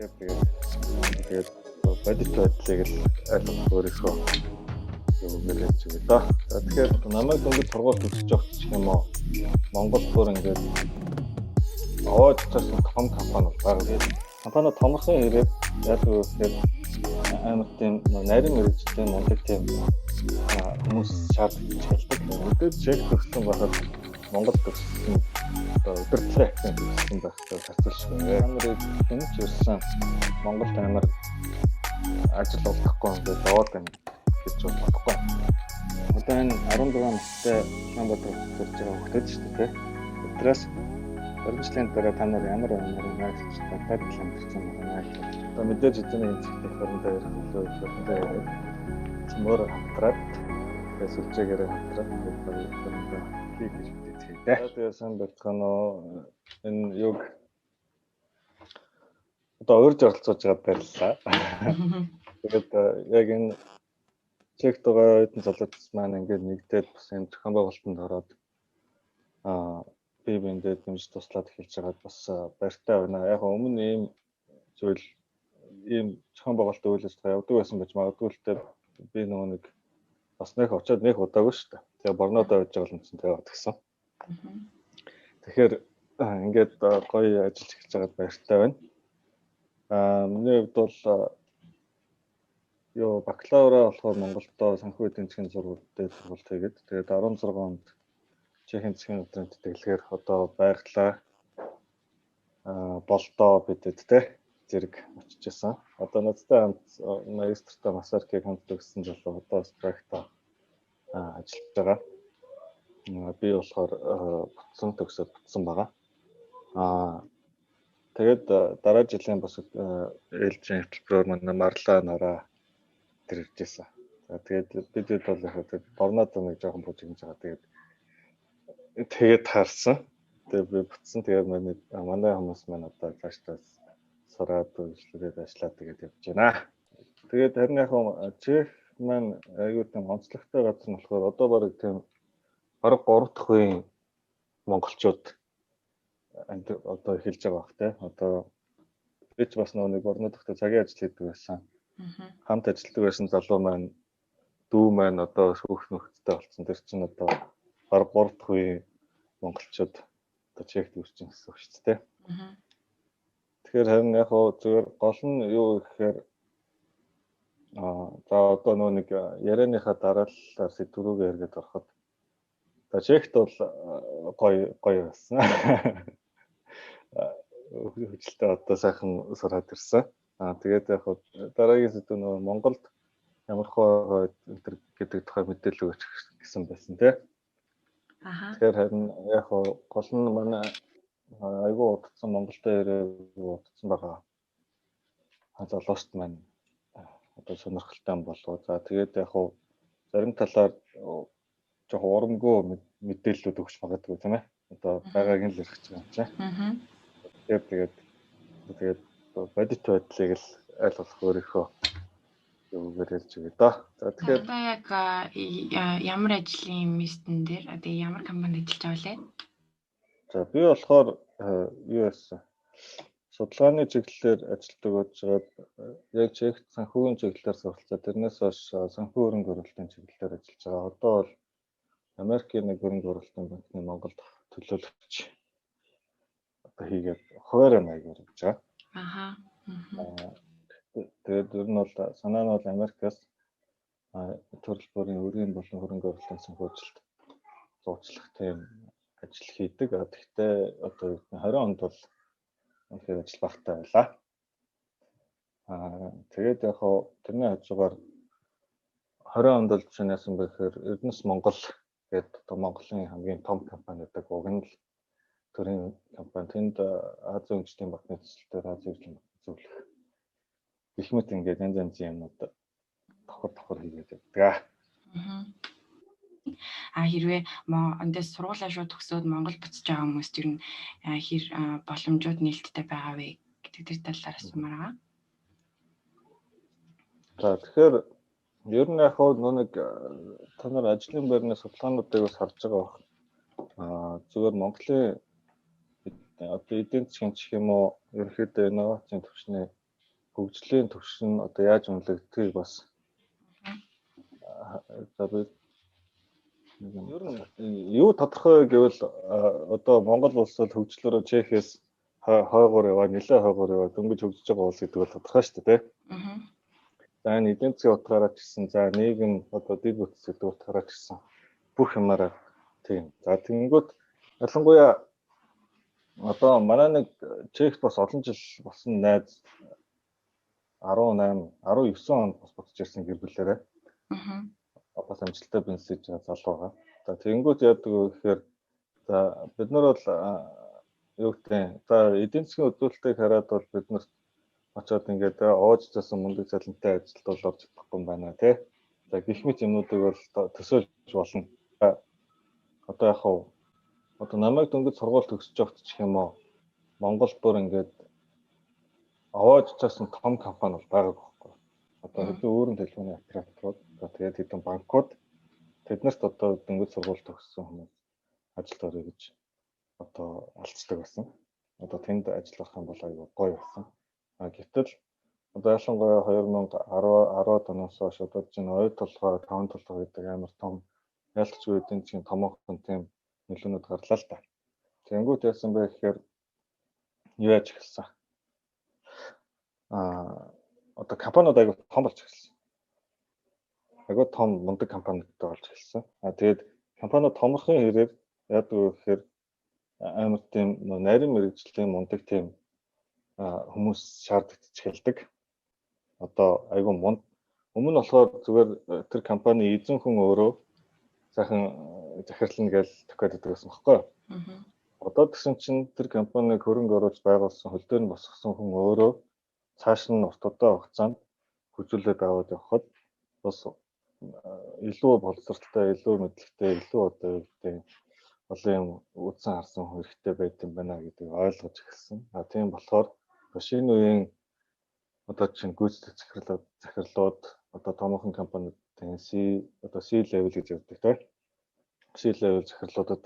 Тэгэхээр тэгээд бодит байдлыг л аль болох өөрийнхөө юугаар ярьж байгаа даа. За, тэгэхээр намайг дөнгөж сургууль төгсөж явах ч юм уу, Монгол бүр ингээд аваад часан том компани бол байгаа. Компани томорсон хэрэг яг юу гэхээр амар тийм нарийн мэргэжлийн мундаг тийм хүмүүс шаардлагатай хэлдэг. Мэдээж чек төгссөн байхад Монгол төгссөн, одоо удирдлагын академи төгссөн байхтай харьцуулшгүй. Амар энэ ч ерсэн Монголд амар ажил олдохгүй, ингээд яваад байна гэж бодохгүй. Одоо энэ 16 настай Улаанбаатар хотод төрж байгаа хүүхдүүд шүү дээ. Тэднээс 20 жилийн дараа та нар ямар ямар ажиллаж гадаад л амьдарсан байгаа гэж. Одоо мэдээж эзэн нэгэн хоорондоо ярих илүү их хоорондоо яриад, цөмөр хамтраад, тэгээ сүлжээгээр хамтраад тэгээд баг хоорондоо хийх гэж мэдээцгээе. Тэгээ сайн байцгаана уу? Энэ юг одоо урьж оролцож байгаад баярлалаа. Тэгээд яг энэ чект байгаа оюутан залуус маань ингээд нэгдээд бас юм зохион байгуулалтанд ороод бие биендээ дэмжиж туслаад эхэлж байгаад бас баяртай байна. Яг өмнө ийм зүйл, ийм зохион байгуулалтын үйл ажиллагаа явдаг байсан байж магадгүй л дээ, би нөгөө нэг бас нэх очиод нэх удаагүй шүү дээ. Тэгээ Борнодоо байж байгаа юм чинь тэгээ тэгсэн. Тэгэхээр ингээд гоё ажиллаж эхэлж байгаад баяртай байна. Миний хувьд бол юу, бакалавра болохоор Монголдо санхүү эдийн засгийн сургууль дээр сургалт хийгээд, тэгээд 16 онд Чехийн засгийн газрын тэтгэлгээр одоо байглаа болдоо бидэд те зэрэг очиж исэн. Одоо надтай хамт магистртаа Масаркийг хамт төгссөн залуу одоо бас проектаа ажиллаж байгаа. Би болохоор буцсан, төгсөөд буцсан байгаа. Тэгээд дараа жилийн бас ээлжийн хөтөлбөрөөр манай Марлаа нараа тэр ирж байсан. За, тэгээд бид бол яг Борнодо нэг жоохон бужигнж байгаа. Тэгээд таарсан. Тэгээд би буцсан. Тэгээд манай хүмүүс маань одоо цаашдаа сураад, үйлчлүүлээд, ажиллаад тэгээд явж байна. Тэгээд харин яг Чех маань аюу тийм онцлогтой газар нь болохоор одоо бараг тийм бараг 3 дахь үеийн монголчууд одоо эхэлж байгаа бах те. Одоо би ч бас нэг Борнодохтой цагийн ажил хийдэг байсан. Хамт ажилладаг байсан залуу маань, дүү маань одоо шүүх нөхдөдтэй болсон. Тэр чинь одоо бараг 3 дахь үеийн монголчууд одоо Чехт үрчин гэсэн үг шүү дээ. Тэгэхээр харин яг хоо зүгээр гол нь юу гэхээр за одоо нөө нэг ярианыхаа дараалалаар сэдвүүгээ эргээд ороход, за Чехт бол гоё гоё байсан. Хөгжилтэй одоо сайхан сураад ирсэн. Тэгээд яг дараагийн сэдв нөгөө Монголд ямар хоо энэ гэдэг тухай мэдээлэл өгөөч гэсэн байсан тий. Тэгэхээр харин яг гол нь манай айгүй удацсан, Монголд ирээгүй удацсан байгаа залуусд маань одоо сонирхолтой болов. За, тэгээд яг зарим талаар жоохон урамгүй мэдээллүүд өгч магадгүй, тийм ээ. Одоо байгааг нь л ярих гэж байгаа юм чинь. Тэгэхээр тэгээд бодит байдлыг л аль болох өөрийнхөө юугаар ярьж байгаа доо. За, тэгэхээр одоо яг ямар ажлын местэн дээр одоо ямар компанид ажиллаж байгаа вэ? За, би болохоор юу яасан, судалгааны чиглэлээр ажилладаг байж байгаад яг Чехт санхүүгийн чиглэлээр суралцаа. Тэрнээс хойш санхүү хөрөнгө оруулалтын чиглэлээр ажиллаж байгаа. Одоо бол Америкийн нэг хөрөнгө оруулалтын банкны Монголд төлөөлөгч одоо хийгээд хуваарь маягаар явж байгаа. Тэгээд ер нь бол санаа нь бол Америкаас төрөл бүрийн өрийн болон хөрөнгө оруулалтын санхүүжилт зуучлах тийм ажил хийдэг. Тэгэхдээ одоо 20 онд бол үнэхээр ажил багтай байлаа. Тэгээд яг хоо тэрний хажуугаар 20 онд бол жишээ нь яасан бэ гэхээр Эрдэнэс Монгол гэдэг одоо Монголын хамгийн том компаниудаг уг нь л төрийн компани, тэнд Азийн хөгжлийн банкны төсөлтөөр Азийн хөгжлийн банк зөвлөх гэх мэт ингээд янз янзын юмнууд давхар давхар хийгээд явдаг. А хэрвээ эндээс сургуулаа шууд төгсөөд Монгол буцаж байгаа хүмүүст ер нь хэр боломжууд нээлттэй байгаа вэ гэдэг тэр талаар асуумаар байгаа. За, тэгэхээр ер нь яг хөө нэг та нар ажлын байрны судалгаануудыг бас харж байгаа бах. Зүгээр Монголын одоо эдийн засгийн ч юм уу, ерөнхийдөө инновацийн түвшний Хөгжлийн түвшин одоо яаж үнэлэгдэхийг бас за би ер нь юу тодорхой гэвэл одоо Монгол улс бол хөгжлөөрөө Чехээс хойгоор яваа, нэлээд хойгоор яваа, дөнгөж хөгжиж байгаа улс гэдэг бол тодорхой шүү дээ, тий. За, энэ эдийн засгийн утгаараа ч гэсэн, за нийгэм одоо дэд бүтц гэдэг утгаараа ч гэсэн бүх юмараа тийм. За, тэгэнгүүт ялангуяа одоо манай нэг Чехт бас олон жил болсон найз 18 19 онд бас буцаж ирсэн гэр бүлээрээ. Бас амжилттай бизнес хийж байгаа залуу байгаа. За, тэгэнгүүт яадаг вэ гэхээр за бид нар бол юу гэдэг, за эдийн засгийн үзүүлэлтийг хараад бол бид нарт очоод ингээд ууж заасан мундаг цалинтай ажилд бол орж чадахгүй юм байна, тий. За, гэх мэт юмнуудыг бол төсөөлж болно. Одоо яг хав одоо намайг дөнгөж сургууль төгсөж явахт ч юм уу Монгол бүр ингээд аваад часан том компани бол байгаагүй байхгүй. Одоо хэдэн өөрийн телефоны операторууд, за тэгээд хэдэн банкуд тэднэрт одоо дөнгөж сургууль төгссөн хүмүүс ажилд орё гэж одоо алцдаг байсан. Одоо тэнд ажиллах юм бол аюу гоё байсан. А гэтэл одоо ялангуяа 2010 10-ад оноос хойш одоо чинь 2 толгой, 5 толгой гэдэг амар том ялцчгүй эдийн засгийн томоохон тийм нөлөөнүүд гарлаа л та. Тэнгүүт яасан бэ гэхээр юу яаж эхэлсэн? Одоо компаниуд аягүй том болж эхэлсэн. Аягүй том мундаг компаниудтай болж эхэлсэн. А тэгээд компаниуд томорхын хэрээр яадаг вэ гэхээр амар тийм нарийн мэргэжлийн мундаг тийм хүмүүс шаардлагатай эхэлдэг. Одоо аягүй мунд өмнө нь болохоор зүгээр тэр компани эзэн хүн өөрөө сайхан захирлна гэж тохиод байдаг гэсэн баггүй юу? Одоо тэгсэн чинь тэр компаниг хөрөнгө оруулж байгуулсан, хөл дээр нь босгосон хүн өөрөө цааш нь урт удаан хугацаанд хөгжүүлээд аваад явхад бас илүү боловсралтай, илүү мэдлэгтэй, илүү одоо юу гэдэг олон юм үзсэн харсан хүн хэрэгтэй байт юм байна гэдгийг ойлгож эхэлсэн. А тийм болохоор шинэ үеийн одоо чинь гүйцэтгэх захирлууд одоо томоохон компаниудын C одоо C level гэж ярьдаг, тийм C level захирлуудад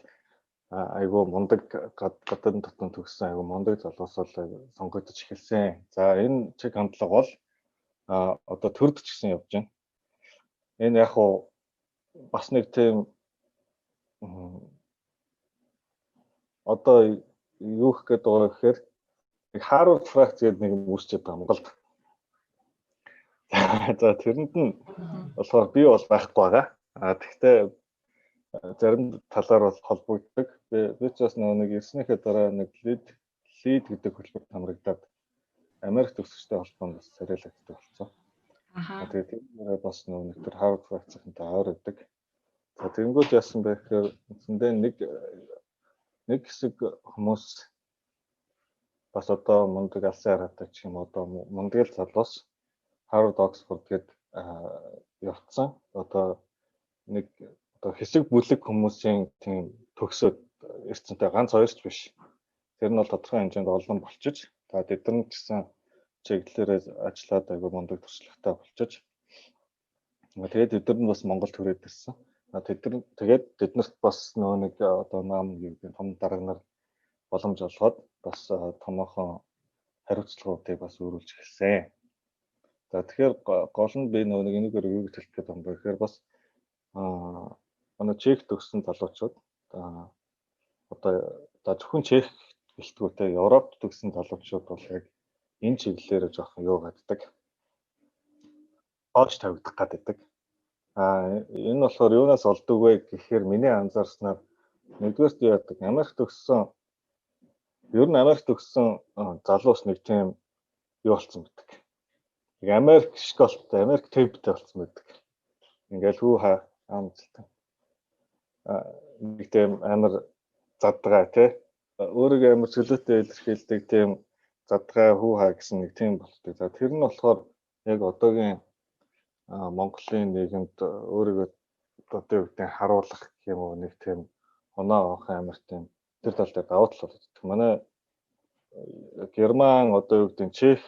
айгүй мундаг гадаад дотн төгссөн айгүй мундаг залуус бол сонгогдож эхэлсэн. За, энэ чиг хандлага бол одоо төрд ч гэсэн явж байна. Энэ яг уу бас нэг тийм одоо юу гэх гээд байгаа гэхээр нэг Harvard фракц гэдэг нэг юм үүсчихэд байгаа Монголд. За, тэрэнд нь болохоор би бол байхгүй байгаа. А тэгтээ зарим талаар бол холбогддог. Би ч бас нэг ирснийхээ дараа нэг LEAD гэдэг хөтөлбөрт хамрагдаад Америк төгсөгчтэй холбоонд бас царайлагддаг болсон. Тэгээд тэрнээрээ бас нэг тэр Harvard фракцийнхантай ойр өгдөг. За, тэгэнгүүт яасан бэ гэхээр үндсэндээ нэг хэсэг хүмүүс бас одоо мундаг алсын хараатай ч юм одоо мундаг л залуус Harvard, Oxford гээд явцсан. Одоо нэг одоо хэсэг бүлэг хүмүүсийн тийм төгсөөд ирсэнтэй ганц хоёр ч биш. Тэр нь бол тодорхой хэмжээнд олон болчиж, та тэд нар ч гэсэн чиглэлээрээ ажиллаад айгүй мундаг туршлагатай болчиж. Тэгээд тэд нар нь бас Монголд хүрээд ирсэн. Тэд нар тэгээд тэднэрт бас нөгөө нэг одоо нам гэдэг том дарга нар боломж олгоод бас томоохон хариуцлагуудыг бас өөрүүлж эхэлсэн. За, тэгэхээр гол нь би нөгөө нэг энэгээр юу гэж хэлэх гээд байгаа юм бэ гэхээр бас манай Чех төгссөн залуучууд одоо за зөвхөн Чех гэлтгүү те Европт төгссөн залуучууд бол яг энэ чиглэлээр жоохон юу гаддаг. Хоош тавигдах гаддаг. А энэ болохоор юунаас олдог вэ гэхээр миний анзаарснаар нэгдүгээрт юу яадаг, Америк төгссөн, ер нь Америк төгссөн залуус нэг тийм юу болсон байдаг. Нэг Америк школтой, Америк төвтэй болсон байдаг. Ингээл хүү хаа аамжилтан. Нэг тийм амар задгаа тий. Өөрийгөө амар чөлөөтэй илэрхийлдэг тийм задгаа хүү хаа гэсэн нэг тийм болдог. За, тэр нь болохоор яг одоогийн Монголын нийгэмд өөрийгөө одоо юу гэдэг харуулах гэх юм уу нэг тийм оноо авах амар тийм тэр тал дээр давуу тал болдог. Манай Герман одоо юу гэдэг Чех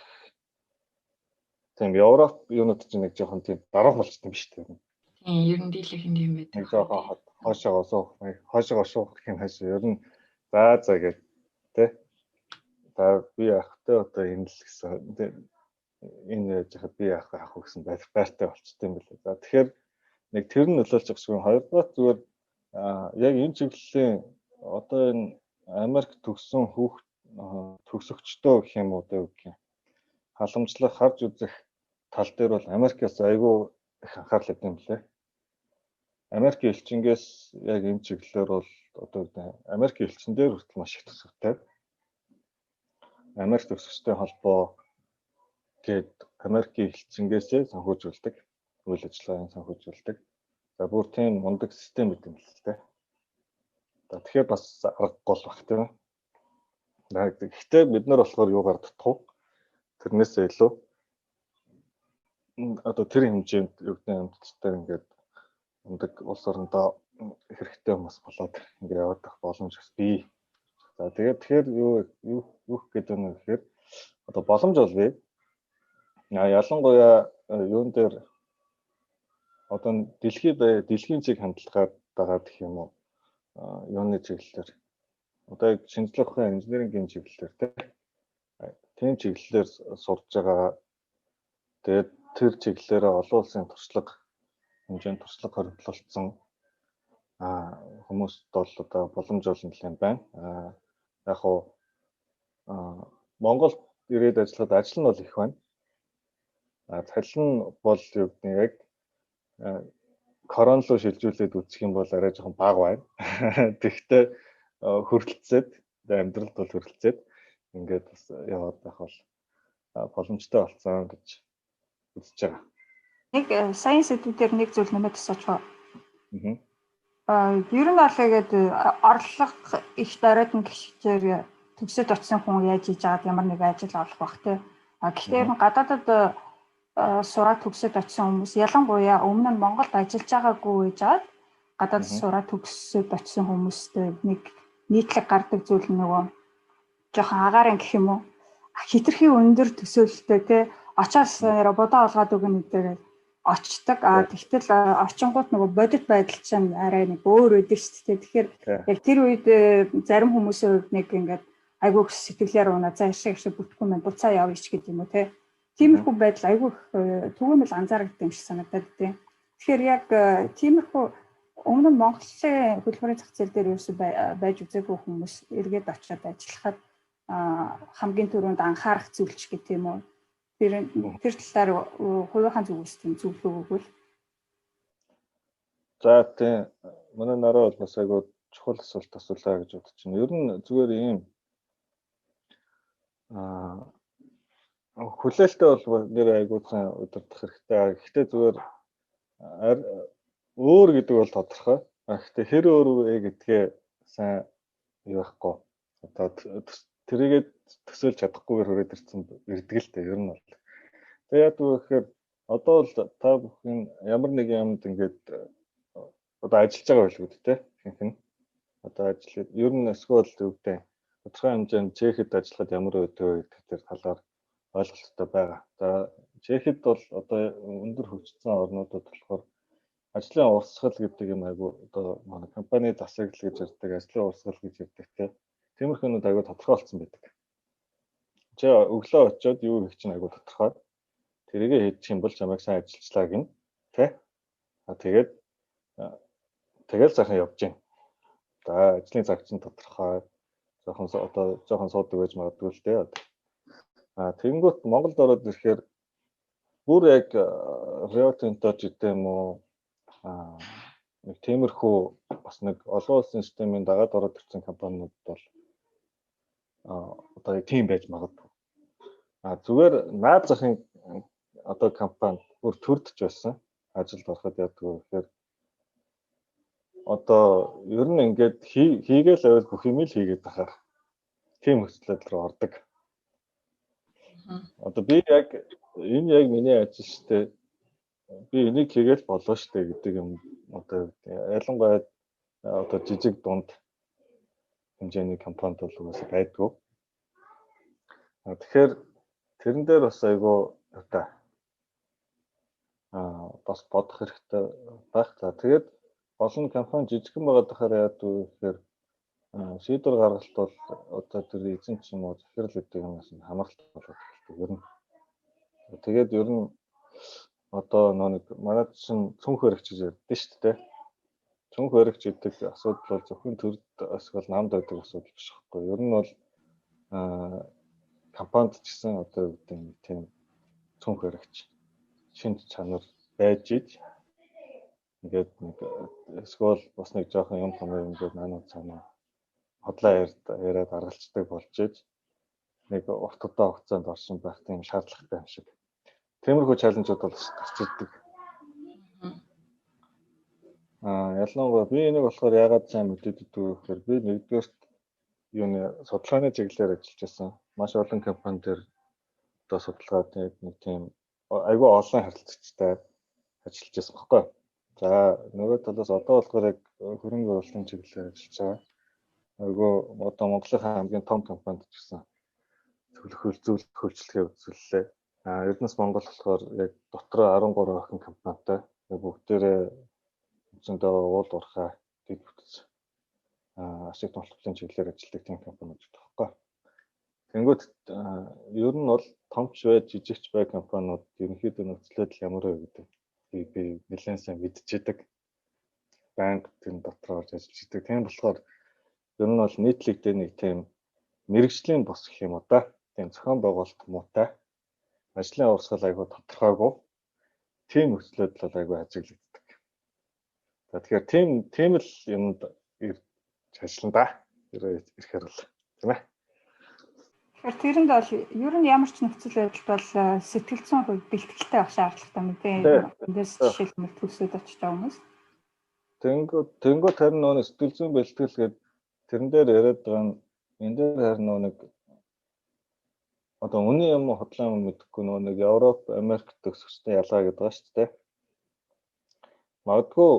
тийм Европ юунууд чинь нэг жоохон тийм дараах болчтой юм биш үү? Тийм, ер нь дийлэх юм тийм байдаг. Нэг жоохон хоошоогоо суух, хоошоогоо шуух гэх юм хаашаа ер нь за за гэх тэ. За, би яах вэ одоо энэ л гэсэн. Энэ яаж яхад би яах вэ авах гэсэн байртай болчтой юм билээ. За, тэгэхээр нэг тэр нь нөлөөлж байгаа шиг. Хоёрдугаар зүгээр яг энэ чиглэлийн одоо энэ Америк төгссөн хүүхд төгсөгчдөө гэх юм уу, одоо юу гэх юм, халамжлах, харж үзэх тал дээр бол Америкаас айгүй их анхаарал өгдөг юм лээ. Америкийн элчингээс яг энэ чиглэлээр бол одоо Америкийн элчин дээр хүртэл маш их төсөвтэй. Америк төгсөгчтэй холбоо гээд Америкийн элчингээсээ санхүүжүүлдэг, үйл ажиллагааг санхүүжүүлдэг. За, бүр тийм мундаг систем гэдэг юм л дээ. За, тэгэхээр бас аргагүй бол бах, тийм ээ. Гэхдээ бид нар болохоор юугаар дутуу, тэрнээсээ илүү одоо тэр хэмжээнд юу гэдэг амьтдтай ингээд мундаг улс орондоо хэрэгтэй хүмүүс болоод ингээд яваад байх боломж бас бий. За, тэгээд тэгэхээр юу юу юу гэдэг нь гэхээр одоо боломж бол бий. Ялангуяа юун дээр одоо дэлхий бай, дэлхийн чиг хандлагаар дагаад гэх юм уу, юуны чиглэлээр, одоо яг шинжлэх ухааны инженерингийн чиглэлээр тийм чиглэлээр сурж байгаа, тэгээд тэр чиглэлээрээ олон улсын туршлага хэмжээнд туршлага хоригдлолцсон хүмүүст бол одоо боломж олон юм байна. Яг уу Монголд ирээд ажиллахад ажил нь бол их байна. Цалин нь бол юу гэдэг нь яг корон руу шилжүүлээд үзэх юм бол арай жоохон бага байна. Тэгэхдээ хөрөлцөөд, амьдралд бол хөрөлцөөд ингээд бас яваад байх бол боломжтой болсон гэж үзэж байгаа. Нэг саяын сэдвүүдээр нэг зүйл нэмээд тусаач. Аа, ер нь бол ингээд орлого их дөрөд нь гişгээр төгсөөд очсон хүн яаж хийж аваад ямар нэг ажил олох бах те. А гэхдээ ер нь гадаадад сураад төгсөөд очсон хүмүүс, ялангуяа өмнө нь Монголд ажиллаж байгаагүй байж аваад гадаадд сураад төгсөөд очсон хүмүүстэй нэг нийтлэг гардаг зүйл нь нөгөө жоохон агаарын гэх юм уу, хитрхи өндөр төсөөлөлттэй те, очоос бодоо олгоод өгнө гэдэг очдог. А тэгтэл очингууд нөгөө бодит байдал чинь арай нэг өөр байдаг шүү дээ. Тэгэхээр яг тэр үед зарим хүмүүсийн хувьд нэг ингээд айгүй их сэтгэлээр унаа, за ашиг ашиг бүтэхгүй маань буцаа явъя ч гэдэг юм уу те. Тиймэрхүү байдал айгүй их түгээмэл анзаарэгддэг юм шиг санагдаад тийм. Тэгэхээр яг тиймэрхүү өмнө нь Монголын хөдөлмөрийн зах зээл дээр ерөөсөй байж үзээгүй хүмүүс эргээд очиод ажиллахад хамгийн түрүүнд анхаарах зүйл ч гэх юм уу. Тэр талаар хувийнхаа зүгээс тийм зөвлөгөө өгвөл. За, тийм, манай нараа бол бас айгүй чухал асуулт асуулаа гэж бодож байна. Ер нь зүгээр ийм хүлээлттэй бол нэр айгүй сайн удирдах хэрэгтэй. Гэхдээ зүгээр өөр гэдэг бол тодорхой. Гэхдээ хэр өөр вэ гэдгээ сайн юу байхгүй. Одоо тэрийгээ төсөөлж чадахгүйгээр хүрээд ирсэн ирдэг л дээ ер нь бол. Тэгээ яадаг вэ гэхээр одоо бол та бүхэн ямар нэг юмд ингээд одоо ажиллаж байгаа байлгүй дээ, ихэнх нь. Одоо ажил ер нь эсвэл юу гэдэг тодорхой хэмжээнд Чехэд ажиллахад ямар байдаг вэ гэдэг тэр талаар ойлголттой байгаа. За, Чехэд бол одоо өндөр хөгжсөн орнуудад болохоор ажлын урсгал гэдэг юм айгу, одоо манай компани засаглал гэж ярьдаг, ажлын урсгал гэж ярьдаг те. Тиймэрхүү юмуд айгу тодорхой болсон байдаг. Чи өглөө очиод юу хийх чинь айгу тодорхой. Тэрийгэ хийчих юм бол чамайг сайн ажиллажлаа гинэ тэ. А тэгээд тэгэл сайхан явж гин. За, ажлын цаг чинь тодорхой. Жохон одоо жоохон суудаг байж магадгүй л дээ. А тэгэнгүүт Монголд ороод ирэхээр бүр яг Рио Тинто ч гэдэг юм уу, нэг тиймэрхүү бас нэг олон улсын системийн дагаад ороод ирсэн компаниуд бол одоо яг тийм байж магадгүй. А зүгээр наад захын одоо компани бүр төрдөж байсан. Ажилд ороход яадаг вэ гэхээр одоо ер нь ингээд хийгээл авал бүх юм л хийгээд байхаар тийм нөхцөл рүү ордог. Одоо би яг энэ яг миний ажил штэ, би энийг хийгээл болоо штэ гэдэг юм, одоо ялангуяа одоо жижиг дунд хэмжээний компанид бол угаасаа байдгүй. Тэгэхээр тэрэн дээр бас айгүй одоо бас бодох хэрэгтэй байх. За, тэгээд олон компани жижигхэн байгаа дахаар яадаг вэ гэхээр шийдвэр гаргалт бол одоо тэр эзэн ч юм уу, захирал гэдэг юмас нь хамааралтай болоод эхэлдэг ер нь. Тэгээд ер нь одоо нэг манай чинь цүнх баригч гэж ярьдэн шүү дээ. Цүнх баригч гэдэг асуудал бол зөвхөн төрд эсвэл намд байдаг асуудал биш байхгүй. Ер нь бол компанид ч гэсэн одоо юу гэдэг нэг тийм цүнх баригч шинж чанар байж иж ингээд нэг эсвэл бас нэг жоохон юм хомоо ингээд нануу цаанаа хотлоо яриад аргалцдаг болж иж нэг урт удаан хугацаанд оршин байх тийм шаардлагатай юм шиг. Тиймэрхүү чаленжууд бол гарч ирдэг. Ялангуяа би энийг болохоор яагаад сайн мэддэг вэ гэхээр би нэгдүгээрт юуны судалгааны чиглэлээр ажиллаж байсан. Маш олон компани дээр одоо судалгаа нэг тийм айгүй олон харилцагчтай ажиллаж байсан байхгүй. За нөгөө талаас одоо болохоор яг хөрөнгө оруулалтын чиглэлээр ажиллаж байгаа. Айгүй одоо Монголын хамгийн том компанид ч гэсэн зөвлөх үйлчилгээ үзүүллээ. Эрдэнэс Монгол болохоор яг дотроо 13 охин компанитай. Бүгдээрээ үндсэндээ уул уурхай дэд бүтэц ашиг томлолтын чиглэлээр ажилладаг тийм компаниуд гэдэг байхгүй. Тэнгүүд ер нь бол томч бай, жижигч бай компаниуд ерөнхийдөө нөхцөл байдал ямар вэ гэдэг би нэлээд сайн мэдчихэдэг. Банк тэр дотор орж ажиллаж идэг. Тийм болохоор ер нь бол нийтлэгдээ нэг тийм мэрэгжлийн бос гэх юм уу да. Тийм зохион байгуулалт муутай. Ажлын урсгал айгүй тодорхойгүй. Тийм нөхцөл байдал бол айгүй ажиглагддаг. За тэгэхээр тийм л юмд ирж ажиллана да. Ирэхээр бол тийм ээ. Тэгэхээр тэрэнд бол ер нь ямар ч нөхцөл байдалд бол сэтгэл зүйн хувьд бэлтгэлтэй байх шаардлагатай мэдээ. Эндээс жишээлбэл төсөөд очиж байгаа хүмүүс. Тэнгүүд харин нөгөө сэтгэл зүйн бэлтгэл гээд тэрэн дээр яриад байгаа нь энэ дээр харин нөгөө нэг одоо үнэн юм уу худлаа юм мэдэхгүй нөгөө нэг Европ, Америк төгсөгчтэй ялгаа гэдэг байгаа шүү дээ. Магадгүй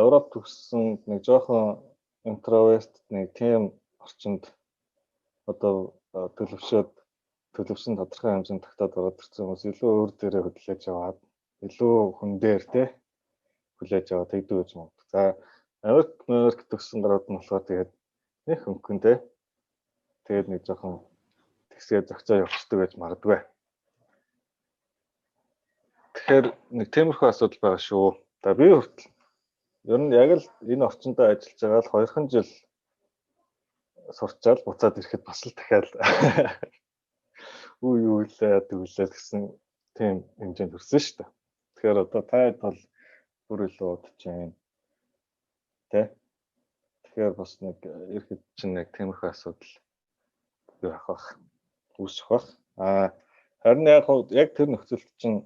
Европ төгссөн нэг жоохон интроверт нэг тийм орчинд одоо төлөвшөөд төлөвшөн тодорхой хэмжээнд тогтоод ороод ирсэн хүмүүс илүү өөр дээрээ хөдлөж яваад илүү хүн дээр те хүлээж аваад тэгдэг гэж магадгүй. За Америк төгссөн гарууд нь болохоор тэгээд нэг хөнгөн те тэгээд нэг жоохон тэгсээ зохицоо явчихдаг байж магадгүй. Тэгэхээр нэг тиймэрхүү асуудал байгаа шүү. За би хүртэл ер нь яг л энэ орчиндөө ажиллаж байгаа л 2хан жил сурчаал буцаад ирэхэд бас л дахиад үу юу лээ яадаг үлээ гэсэн тийм хэмжээнд хүрсэн шүү дээ. Тэгэхээр одоо та хэд бол бүр илүү удаж байна. Тэ? Тэгэхээр бас нэг ирэхэд чинь нэг тиймэрхүү асуудал бий байх бах. Үүсэх бах. Харин яг яг тэр нөхцөлд чинь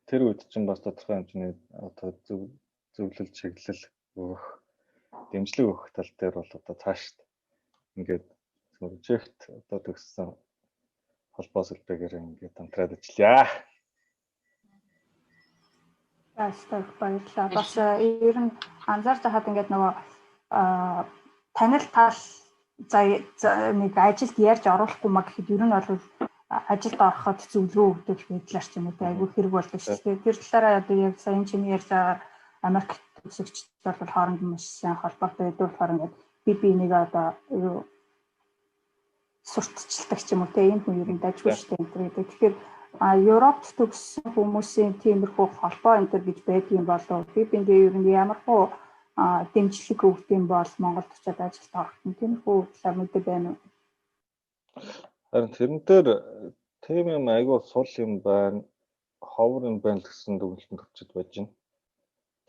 тэр үед чинь бас тодорхой хэмжээний одоо зөвлөл чиглэл өгөх дэмжлэг өгөх тал дээр бол одоо цаашд ингээд project одоо төгссөн холбоос элбэгээр ингээд хамтраад ажиллая. Баярлалаа. Баярлалаа. Бас ер нь анзаарч байхад ингээд нөгөө танил тал нэг ажилд ярьж оруулахгүй маа гэхэд ер нь бол ажилд ороход зөвлөгөө өгдөг байдлаар ч юм уу те айгүй хэрэг болдог шүү дээ. Тэр талаараа одоо яг сая чиний ярьж байгаагаар Америк төгсөгчд бол хооронд маш сайн холбоотой байдаг болохоор ингээд би биенийг одоо юу сурталчилдаг ч юм уу те энэ хүн ер нь дажгүй шүү дээ энэ гэдэг. Тэгэхээр Европт төгссөн хүмүүсийн тиймэрхүү холбоо энэ төр гэж байдгийн болов би биендээ ер нь ямар хуу дэмжлэг өгдөг юм бол Монголд очиад ажилд орох нь тиймэрхүү талаар мэдээ байна уу? Харин тэрэн дээр тийм юм айгүй сул юм байна, ховор юм байна л гэсэн дүгнэлтэнд хүрчээд байж байна.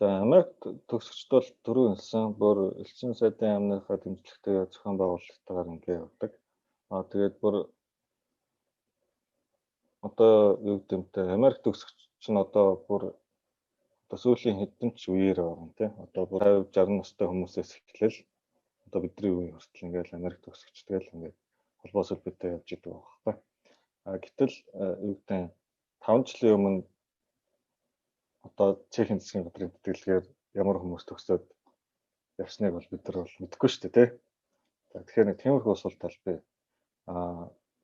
За Америк төгсөгчд бол түрүү хэлсэн бүр элчин сайдын яамныхаа дэмжлэгтэйгээр зохион байгуулалттайгаар ингээ явдаг. Тэгээд бүр одоо юу гэдэг юм те Америк төгсөгч чинь одоо бүр одоо сүүлийн хэдэн ч үеэр байгаа юм те. Одоо бүр 50 60 настай хүмүүсээс эхлээл одоо бидний үеийн хүртэл ингээл Америк төгсөгч тэгэл ингээд холбоос элбэтэй явж идэг байгаа байхгүй. Гэтэл юу гэдэг 5 жилийн өмнө одоо Чехийн засгийн газрын тэтгэлгээр ямар хүмүүс төгсөөд явсныг бол бид нар бол мэдэхгүй шүү дээ тий. За тэгэхээр нэг тиймэрхүү сул тал бий.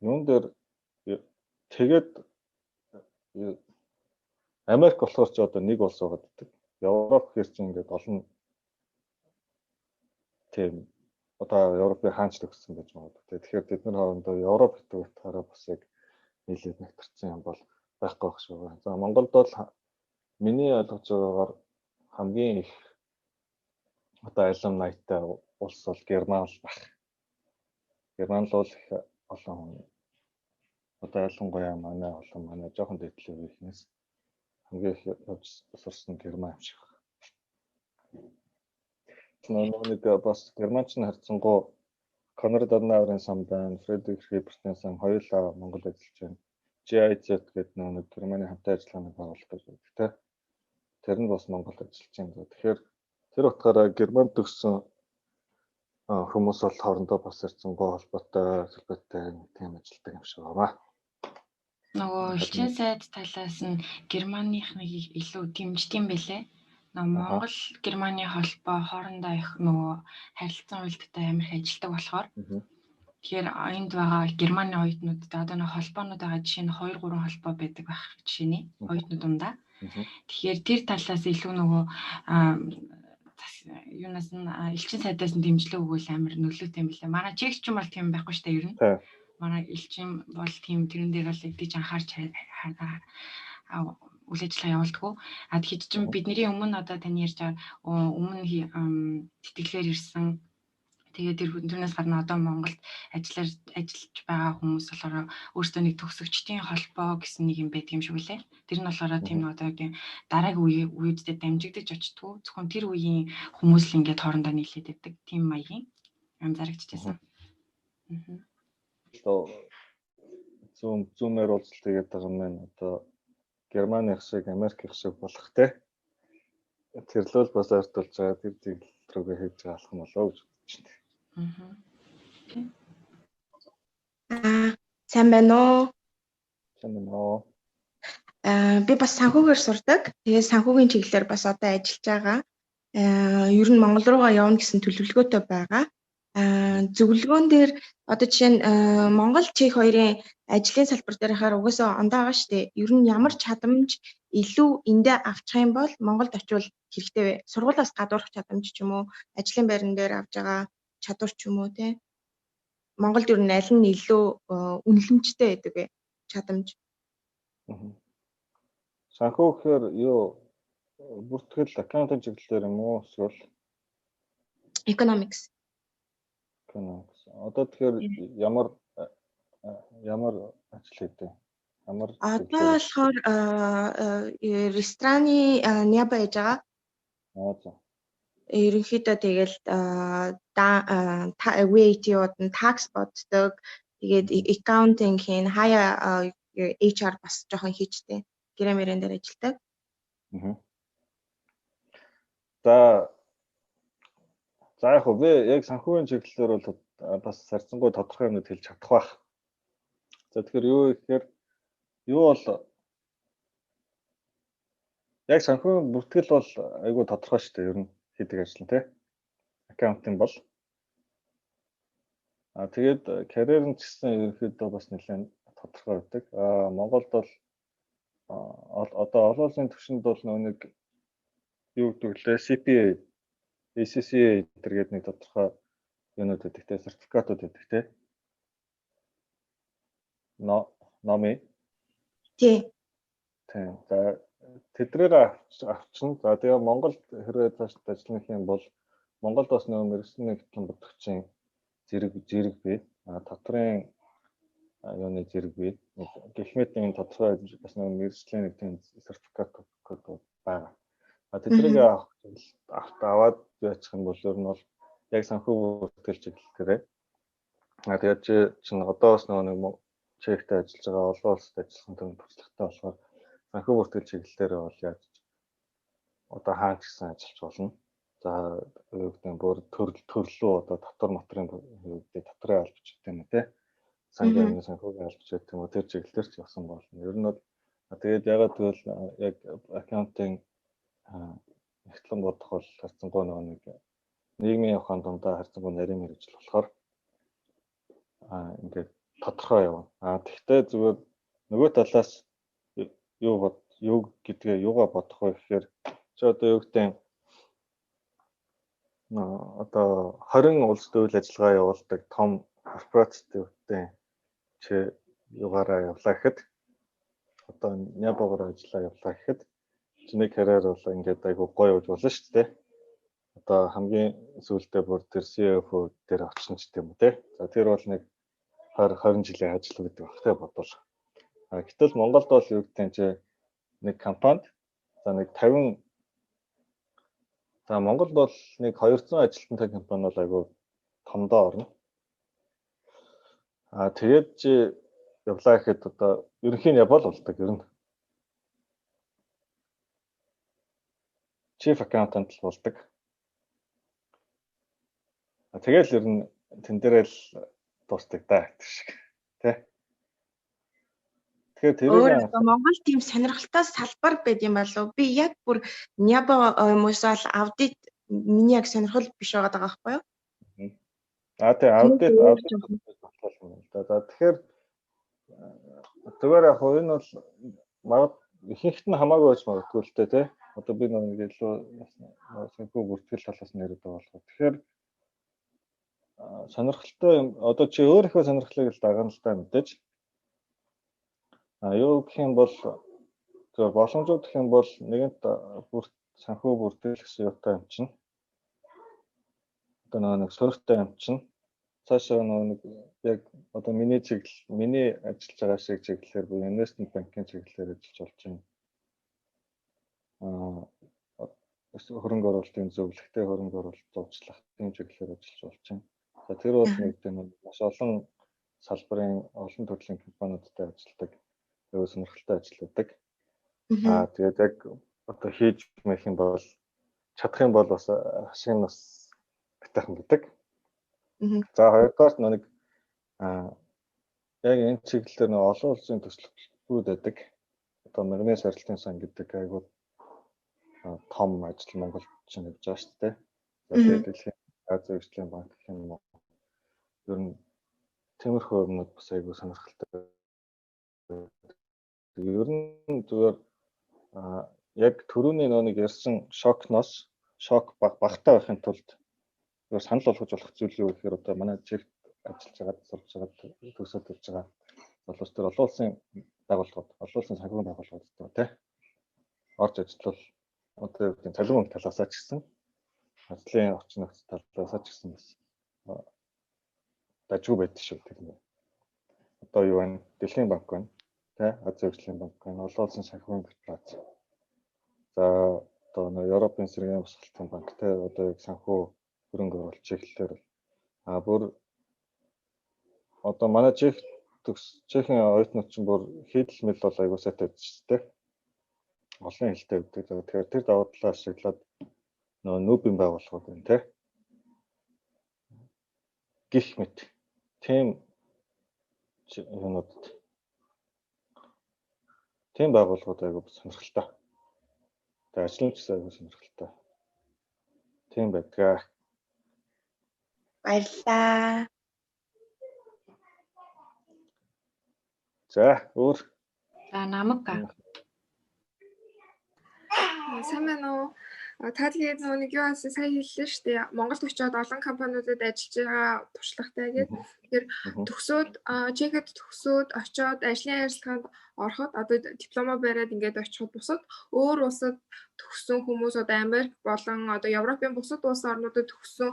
Юун дээр тэгээд Америк болохоор ч одоо нэг улс байгаад байдаг. Европ гэхэр чинь ингээд олон тийм одоо Европын хаанч төгссөн гэж магадгүй. Тэгэхээр бид нар хоорондоо Европ гэдэг утгаараа бас яг нийлээд нэгтэрсэн юм бол байхгүй байх шиг байна. За, Монголд бол миний ойлгож байгаагаар хамгийн их одоо alumni-тай улс бол Герман л байх. Герман л бол их олон хүн, одоо ялангуяа манай олон манай жоохон дээдлийн үеийнхнээс хамгийн их явж сурсан Герман юм шиг байна. Нэг бас Германч нь харьцангуй Конрад Аденауэрийн сан байна, Фредерик Хибертийн сан хоёулаа Монгол ажиллаж байна. GIZ гэдэг нэг Германы хамтын ажиллагааны байгууллага гэж байдаг те. Тэр нь бас Монгол ажиллаж байна. Тэгэхээр тэр утгаараа Германд төгссөн хүмүүс бол хоорондоо бас харьцангуй холбоотой, холбоотой тийм ажилладаг юм шиг байна. Нөгөө элчин сайд талаас нь Германыхныг илүү дэмждэг юм бэлээ. Нөгөө Монгол Германы холбоо хоорондоо их нөгөө харилцан уялдаатай амар их ажилладаг болохоор, тэгэхээр энд байгаа Германы оюутнуудад одоо нөгөө холбоонууд байгаа, жишээ нь 2 3 холбоо байдаг байх жишээний оюутнууд дундаа. Тэгэхээр тэр талаас илүү нөгөө юунаас нь, элчин сайдаас нь дэмжлэг өгвөл амар нөлөөтэй юм билээ. Манай чех ч юм бол тийм байхгүй шүү дээ ер нь. Манай элчин бол тийм тэрэн дээр бол эдэж анхаарч үйл ажиллагаа явуулдаг. А тэгэхэд чинь бидний өмнө одоо таны ярьж байгаа өмнө тэтгэлээр ирсэн. Тэгээд тэр тэрнээс гадна одоо Монголд ажиллаж ажиллаж байгаа хүмүүс болохоор өөрсдөө нэг төгсөгчдийн холбоо гэсэн нэг юм байдаг юм шиг үлээ. Тэр нь болохоор тийм нэг одоо тийм дараагийн үеийн үеүүдэд дамжигдаж очтгоо. Зөвхөн тэр үеийн хүмүүс л ингээд хоорондоо нийлээд байдаг. Тийм маягийн юм зарагдчихсан. Одоо Zoom-ээр уулзалт хийгээд байгаа юм байна. Одоо Германых шиг, Америкийн шиг болох те. Тэр лөө бас ойртуулж байгаа, тэр чиглэл рүүгээ хийж байгаа алхам болоо гэж бодож байна. Аа, сайн байна уу? Сайн байна уу? Аа, би бас санхүүгээр сурдаг. Тэгээд санхүүгийн чиглэлээр бас одоо ажиллаж байгаа. Аа, ер нь Монгол руугаа явна гэсэн төлөвлөгөөтэй байгаа. Аа, зөвлөгөөн дээр одоо жишээ нь Монгол, Чех хоёрын ажлын салбар дээр хахаар угаасаа ондоо байгаа шүү дээ. Ер нь ямар чадамж илүү эндээ авчих юм бол Монголд очивол хэрэгтэй вэ? Сургуулиас гадуурх чадамж ч юм уу, ажлын байран дээр авч байгаа чадвар ч юм уу те. Монголд ер нь аль нь илүү үнэлэмжтэй байдаг вэ? Чадамж. Санхүү гэхээр юу, бүртгэл accounting чиглэлээр юм уу эсвэл Economics. Economics. Одоо тэгэхээр ямар ямар ажил хийдэг? Ямар Одоо болохоор рестораны няба хийж байгаа. Аа, за. Ерөнхийдөө тэгэл VAT нь tax боддог. Тэгээд accounting хийн, хаяа HR бас жоохон хийчтэй. Гэрээ мөрөн дээр ажилладаг. За за, яг хөө би яг санхүүгийн чиглэлээр бол бас харьцангуй тодорхой юмнууд хэлж чадах байх. За, тэгэхээр юу гэхээр юу бол яг санхүүгийн бүртгэл бол айгүй тодорхой шүү дээ, ер нь хийдэг ажил нь тий. Accounting бол. А тэгээд карьер нь ч гэсэн ерөнхийдөө бас нэлээд тодорхой байдаг. А Монголд бол одоо олон улсын түвшинд бол нөгөө нэг юу гэдэг лээ, CPA, ACCA гэдэг нэг тодорхой юунууд байдаг те, сертификатууд байдаг те. Но номи. Тий. Тийм. За, тэдрээр авчна. За, тэгээ Монголд хэрвээ цааш ажиллах юм бол Монголд бас нөгөө мэргэжлийн нэгтгэн бодогчийн зэрэг зэрэг бий. А татврын юуны зэрэг бий. Гэх мэт энэ тодорхой бас нөгөө мэргэжлийн нэг тийм сертификат байгаа. А тэдрийг авах аваад яачих юм бол ер нь бол яг санхүү бүртгэл чиглэлээрээ. А тэгээд чи чинь одоо бас нөгөө нэг Чехтэй ажиллаж байгаа, олон улсад ажилласан тэр туршлагатай болохоор санхүү бүртгэл чиглэлээрээ бол яаж одоо хаан ч гэсэн ажиллаж болно. За, юу гэдэг нь бүр төрөл төрлөө одоо татвар мотрын, юу гэдэг, татварын албач гэдэг юм те. Сангийн санхүүгийн албач гэдэг юм уу, тэр чиглэлээр ч явсан болно. Ер нь бол тэгээд ягаад гэвэл яг accounting нэгтлэн бодох бол харьцангуй нөгөө нэг нийгмийн ухаан дундаа харьцангуй нарийн мэргэжил болохоор ингээд тодорхой явна. А тэгтээ зүгээр нөгөө талаас юу бод юу гэдгээ юугаа бодох вэ гэхээр чи одоо юу гэдэг, одоо 20 улсад үйл ажиллагаа явуулдаг том корпорацид юу гэдэг чи югаараа явлаа гэхэд одоо нябогоор ажиллаа явлаа гэхэд чиний карьер бол ингээд айгу гоё явж болно шүү дээ. Одоо хамгийн сүүлдээ бүр тэр CFO дээр очсон ч гэдэм үү те. За тэр бол нэг 20 20 жилийн ажил гэдэг баг те бодвол. А гэтэл Монголд бол юу гэдэг нь чи нэг компанид за нэг 50, за Монголд бол нэг 200 ажилтнтай компани бол айгу томдоо орно. А тэгээд чи явлаа гэхэд одоо ерөнхийн явбал болдог ер нь. Chief accountant л болдог. А тэгэл ер нь тэн дээрээ л дуустдаг да гэдэг шиг тий. Тэгэхээр тэрийг Монгол тийм сонирхолтой салбар байд юм болов. Би яг бүр нябо юм уу эсвэл аудит миний яг сонирхол биш байгаа байхгүй юу? А тий, аудит юм л да. За тэгэхээр зүгээр яг энэ бол магад ихэнхт нь хамаагүй байж магадгүй л дээ тий. Одоо би нэг илүү санхүү бүртгэл талаас нь яриад байгаа болохоор. Тэгэхээр сонирхолтой юм одоо чи өөрийнхөө сонирхлыг л дагна л та мэдээж. А юу гэх юм бол зөв боломжууд гэх юм бол нэгэнт бүр санхүү бүртгэл гэсэн юутай юм чинь. Одоо нэг сөрөгтэй юм чинь. Цаашаа нэг яг одоо миний чиглэл, миний ажиллаж байгаа шиг чиглэлээр буюу investment banking чиглэлээр ажиллаж болж байна. Аа хөрөнгө оруулалтын зөвлөгтэй, хөрөнгө оруулалт зуучлах тийм чиглэлээр ажиллаж болж байна. За тэр бол нэг тийм маш олон салбарын олон төрлийн компаниудтай ажилладаг, аюу сонирхолтой ажил байдаг. Аа тэгээд яг одоо хийж мэх юм бол чадах юм бол бас ашиг нь бас битайхан гэдэг. За хоёрдугаарт нэг яг энэ чиглэлээр нэг олон улсын төслүүд байдаг. Одоо мөрний сарилтын сан гэдэг айгуу том ажил Монголд чинь явж байгаа шүү дээ. За тэгээд дэлхийн Азийн хөгжлийн банк гэх юм уу. Ер нь тиймэрхүү юмнууд бас айгуу сонирхолтой. Ер нь зүгээр яг түрүүний нөө нэг ярьсан шокноос шок багтаа байхын тулд зүгээр санал болгож болох зүйл юу гэхээр одоо манай чигт ажиллаж байгаа, сурч байгаа, төгсөөд явж байгаа залуус төр олон улсын байгууллагууд, олон улсын санхүүгийн байгууллагууд тий орж ажиллавал одоо юу гэдэг нь цалин мөнгө талаасаа ч гэсэн ажлын орчин нөхцөл талаасаа ч гэсэн бас дажгүй байдаг шүү тэр нь. Одоо юу вэ? Дэлхийн банк байна, тий Азийн хөгжлийн банк байна, олон улсын санхүүгийн корпорац. За одоо нөө Европын сэргээн босголтын банк тий одоо яг санхүү хөрөнгө оруулалт чиглэлээр а бүр одоо манай Чех төгс Чехийн оюутнууд чинь бүр хийдэл мэл бол аягүй сайтай байдаг шүү дээ. Олон хэлтэй байдаг. Тэгэхээр тэр давуу талаа ашиглаад нөгөө нүүбийн байгууллагууд байна тий. Гэх мэт тийм юмнуудад тийм байгууллагууд аягүй сонирхолтой. Тэгээ ажил нь ч гэсэн аягүй сонирхолтой. Тийм байдгаа. Баярлалаа. За өөр. За намаг. Сайн байна уу? Та тэгээд нөгөө нэг юу асуу сая хэллээ шүү дээ. Монголд очиод олон компаниудад ажиллаж байгаа туршлагатай гэдэг. Тэгэхээр төгсөөд Чехэд төгсөөд очиод ажлын харилцаанд ороход одоо диплома бариад ингээд очиход бусад өөр улсад төгссөн хүмүүс одоо Америк болон одоо Европын бусад улс орнуудад төгссөн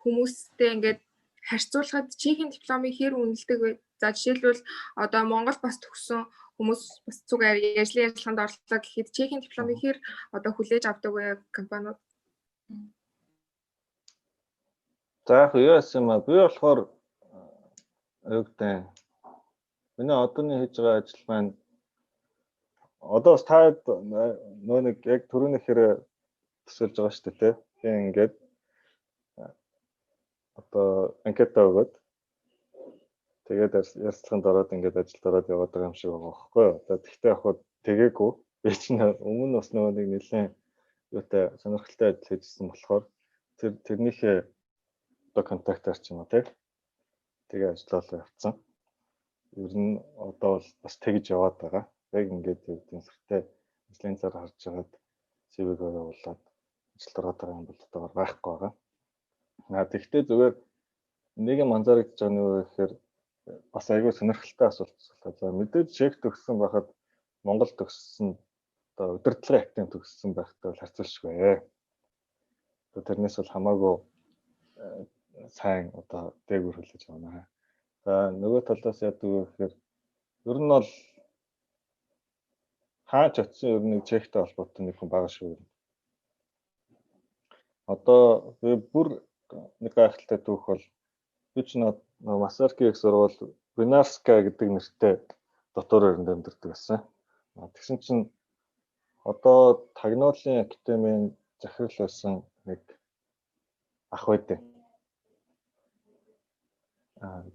хүмүүстэй ингээд харьцуулахад Чехийн дипломыг хэр үнэлдэг вэ? За жишээлбэл одоо Монгол бас төгссөн хүмүүс бас цуг ажлын ярилцлаганд орлоо гэхэд Чехийн дипломыг хэр одоо хүлээж авдаг вэ компаниуд? За яг юу яасан юм аа? Би болохоор юу гэдэг миний одооны хийж байгаа ажил маань одоо бас та нөө нэг яг түрүүний хэрэг төсөөлж байгаа шүү дээ тий. Би ингээд одоо анкета өгөөд тэгээд ярилцлаганд ороод ингээд ажилд ороод яваад байгаа юм шиг байгаа байхгүй юу. Одоо тэгтээ яг хөө тэгээгүй. Би чинь өмнө бас нөгөө нэг нэлээд юутай сонирхолтой ажил хийжсэн болохоор тэрнийхээ одоо контактаар ч юм уу тий. Тэгээ ажиллаалаа явцсан. Ер нь одоо бол бас тэгж яваад байгаа. Яг ингээд юу гэдэг нь сэртэй ажлын цаар харж байгаад CV-гээ явуулаад ажилд ороод байгаа юм бол одоо байхгүй байгаа. А тэгтээ зүгээр нэг юм анзаарэгдэж байгаа нь юу гэхээр Бас айгүй сонирхолтой асуулт асуулаа. За, мэдээж Чех төгссөн байхад Монгол төгссөн, одоо удирдлагын академи төгссөн байхтай бол харьцуулшгүй. Одоо тэрнээс бол хамаагүй сайн одоо дээгүүр хүлээж авна. За, нөгөө талаас яадаг вэ гэхээр ер нь бол хаач очисон ер нь нэг Чехтэй холбоотой нэг хүн байгаа шүү. Одоо би бүр нэг гайхалтай түүх бол би ч Масарки их сургууль Винарска гэдэг нэртэй дотор өрөнд амьдардаг байсан. Тэгсэн чинь одоо Тагнуулын академийн захирал байсан нэг ах байдیں۔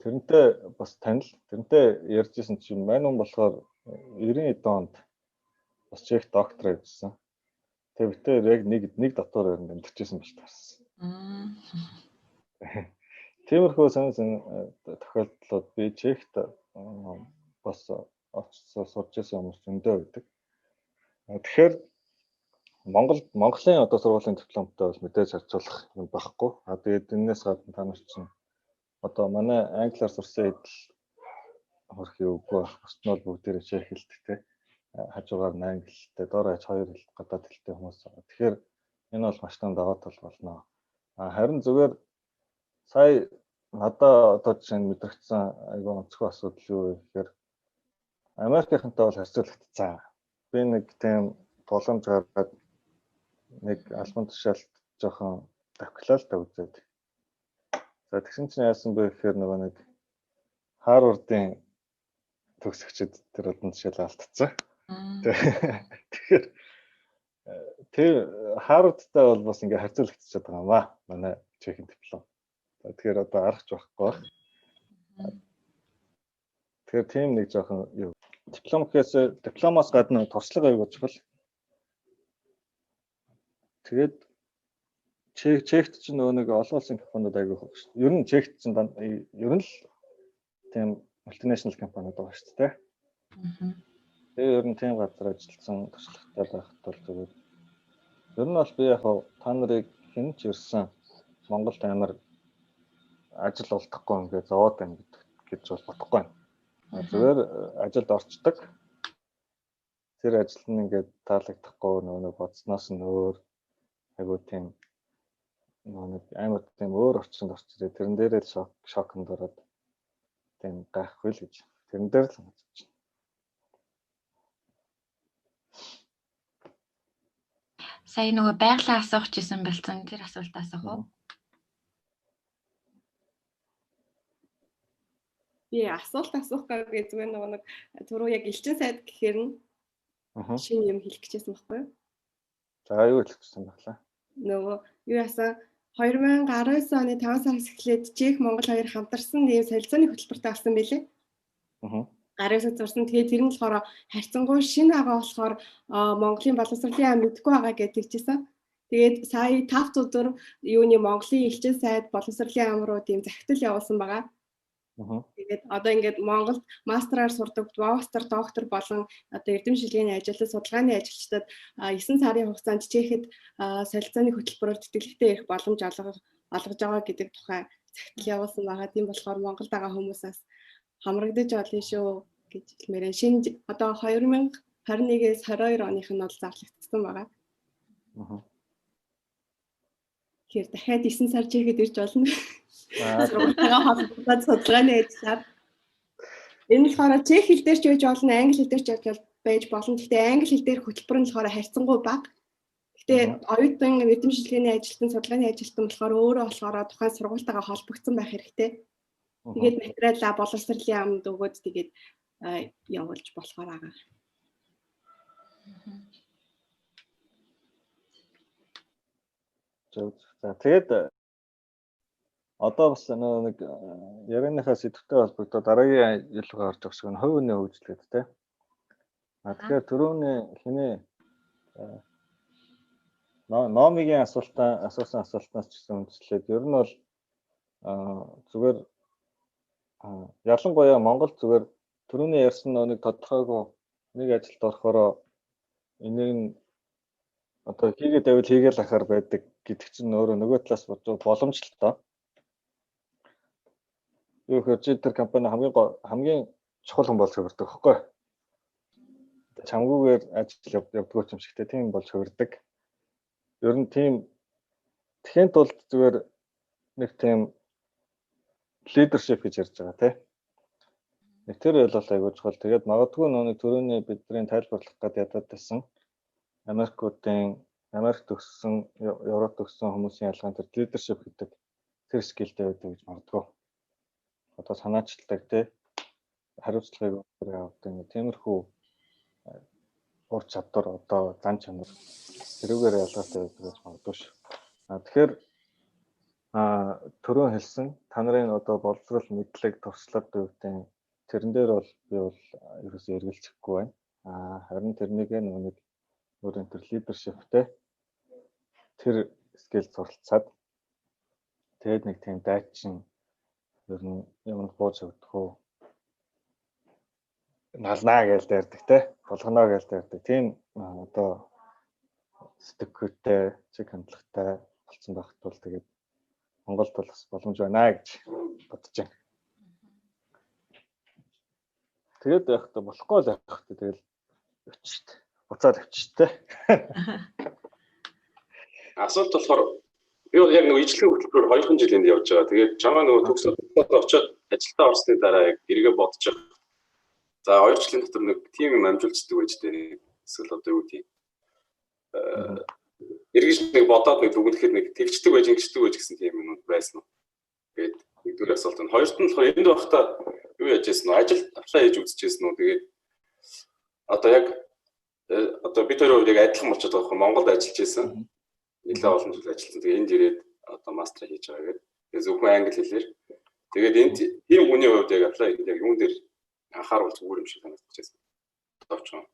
Тэрнтэй бас танил, тэрнтэй ярьжсэн чинь мань хүн болохоор 90 эд онд бас Чех доктор хийжсэн. Тэгээ бид тэр яг нэг дотор өрөнд амьдарчсэн болж таарсан. Тиймэрхүү сонин сонин тохиолдлууд би Чехт бас очсон, сурч байсан хүмүүс зөндөө байдаг. Тэгэхээр Монголын одоо сургуулийн дипломтой бол мэдээж харьцуулах юм байхгүй. А тэгээд энэс гадна та нар чинь одоо манай англиар сурсан хэдэл хөрх юугүй байх. Бусд нь бол бүгдээрээ чех хэлтэй те. Хажуугаар нь англи хэлтэй, дор хаяж хоёр хэл гадаад хэлтэй хүмүүс байгаа. Тэгэхээр энэ бол маш том даваа тал болно. А харин зүгээр сая надаа одоо жишээ нь мэдрэгдсэн айгүй онцгой асуудал юу вэ гэхээр Америкийнхантай бол харьцуулагдсан. Би нэг тийм боломж гаргаад нэг албан тушаалд жоохон давхлаа л та үзээд. За, тэгсэн чинь яасан бэ гэхээр нөгөө нэг Харвардын төгсөгчд тэр албан тушаалаа алдцсан. Тэгэхээр тэр Харвардтай бол бас ингээ харьцуулагдчихад байгаа юм аа. Манай Чехийн диплом. За, тэгэхээр одоо аргач байхгүй байх. Тэгэхээр тийм нэг жоохон юу диплом гэхээс дипломоос гадна туршлага аягүй чухал. Тэгээд Чехт чинь нөгөө нэг олон улсын компаниуд аягүй их шүү дээ. Ер нь Чехт чинь ер нь л тийм multinational компаниуд байгаа шүү дээ. Тэгээ ер нь тийм газар ажилласан туршлагатай байхад бол зүгээр. Ер нь бол би яг та нарыг хэн ч ирсэн Монголд амар ажил олдохгүй ингээд зовоод байна гэж бол бодохгүй байна. Зүгээр ажилд орчдөг. Тэр ажил нь ингээд таалагдахгүй, нөгөө нэг бодсноос нь өөр айгуу тийм нөгөө нэг амар тийм өөр орчинд орчирээ, тэрэн дээрээ л шоконд ороод тийм гайхгүй л гэж тэрэн дээр л бодож байна. Сая нөгөө байглаа асуух гэсэн болсон, тэр асуулт асуух уу? Би асуулт асуух гэж зүгээр нөгөө нэг түрүү яг элчин сайд гэхээр нь шинэ юм хэлэх гэжсэн байхгүй юу? За, юу хэлэх гэсэн баглаа? Нөгөө юу яасан, 2019 оны 5 сараас эхлээд Чех Монгол хоёр хамтарсан ийм солилцооны хөтөлбөртэй болсон байлээ. Гарын зурсан. Тэгээд тэр нь болохоор харьцангуй шинэ байгаа болохоор Монголын боловсролын яам мэдэхгүй байгаа гэдэг чийсэн. Тэгээд сая 5 өдөр юуны Монголын элчин сайд боловсролын яам руу тийм захидал явуулсан байгаа. Тэгээд одоо ингээд Монголд мастраар сурдаг, мастер, доктор болон одоо эрдэм шилгээний ажилтнууд, судалгааны ажилчдад 9 сарын хугацаанд Чехэд солилцооны хөтөлбөрөөр тэтгэлэгтэй ирэх боломж олгож байгаа гэдэг тухай захидал явуулсан байгаа. Тийм болохоор Монголд байгаа хүмүүсээс хамрагдаж олно шүү гэж хэлмээр. Шинэ одоо 2021-ээс 22 оных нь бол зарлагдсан байгаа. Тэгэхээр дахиад 9 сар Чехэд ирж болно. Сургуультайгаа холбогдоод судалгааны ажиллаар. Энэ болохоор чех хэл дээр ч байж болно, англи хэл дээр ч байж болно. Гэхдээ англи хэл дээр хөтөлбөр нь болохоор харьцангуй бага. Гэхдээ оюутан, эрдэм шилгээний ажилтан, судалгааны ажилтан болохоор өөрөө болохоор тухайн сургуультайгаа холбогдсон байх хэрэгтэй. Тэгээд материалаа боловсролын яамд өгөөд тэгээд явуулж болохоор байгаа. За, тэгээд одоо бас нэг ярианыхаа сэдвтэй холбогдоод дараагийн жилгээ орж байгаа шиг нь хувь хүний хөгжил гэдэг те. А тэгэхээр түрүүний хиний Номигийн асуултаа асуусан асуултнаас ч гэсэн үндэслээд ер нь бол зүгээр ялангуяа Монгол зүгээр түрүүний ярьсан нэг тодорхойгүй нэг ажилд орохороо энийг нь одоо хийгээд байвал хийгээл ахаар байдаг гэдэг чинь өөрөө нөгөө талаас боломж л тоо. Юу гэхээр чи тэр компани хамгийн чухал хүн болж хувирдаг байхгүй. Чамгүйгээр ажил явдггүй юм шигтэй тийм болж хувирдаг. Ер нь тийм тэхийн тулд зүгээр нэг тийм leadership гэж ярьж байгаа тий. Нэг тэр ойлголт айгуу чухал. Тэгээд магадгүй нэг түрүүний бидний тайлбарлах гээд ядаад байсан Америкуудын Америк төгссөн, Европ төгссөн хүмүүсийн ялгаан тэр leadership гэдэг тэр skill тэй байдаг гэж магадгүй. Одоо санаачилдаг тий, хариуцлагыг өөрөө авдаг нэг тиймэрхүү ур чадвар, одоо зан чанар тэрүүгээр ялгаатай байдаг гэж магадгүй шүү. А тэгэхээр түрүүн хэлсэн та нарын одоо боловсрол, мэдлэг, туршлага гэдэг тэрэн дээр бол би бол ерөөсөө эргэлзэхгүй байна. Харин тэрнийг нөгөө нэг өөр энэ төр leadership тэй тэр skill суралцаад, тэгээд нэг тийм дайчин ер нь юмд бууж өгдөх үү, налнаа гэж дайрдаг те, болгоно гэж дайрдаг, тийм одоо сэтгэхүйтэй, чиг хандлагатай болсон байх тул тэгээд Монголд бол бас боломж байна гэж бодож байна. Тэгээд яг та болохгүй л явах та, тэгэл өчт буцаад авчиж тэ. Асуулт болохоор би бол яг нөгөө ижлэгийн хөтөлбөрөөр 2 жилийн явж байгаа. Тэгээд чамаа нөгөө төгсөөд очиод ажилдаа орсны дараа яг эргээ бодож байгаа. За, 2 жилийн дотор нэг тийм юм амжуулцдаг байж тээ. Эсвэл одоо юу тийм эргэж нэг бодоод нэг дүгнэхэд нэг тэгчдэг байж, ингэчдэг байж гэсэн тийм юмнууд байсан уу? Тэгээд нэгдүгээр асуулт нь. Хоёрт нь болохоор энд байхдаа юу яаж байсан вэ? Ажил apply хийж үзчихсэн үү? Тэгээд одоо яг одоо бид хоёрын хувьд яг адилхан болчиход байгаа байхгүй, Монголд ажиллаж байсан. Нэлээд олон жил ажилласан. Тэгээ энд ирээд одоо мастер хийж байгаа гэдэг. Тэгээ зөвхөн англи хэлээр. Тэгээд энд тийм хүний хувьд яг apply яг юун дээр анхааруул зүгээр юм шиг санагдчихсан. Товчхон.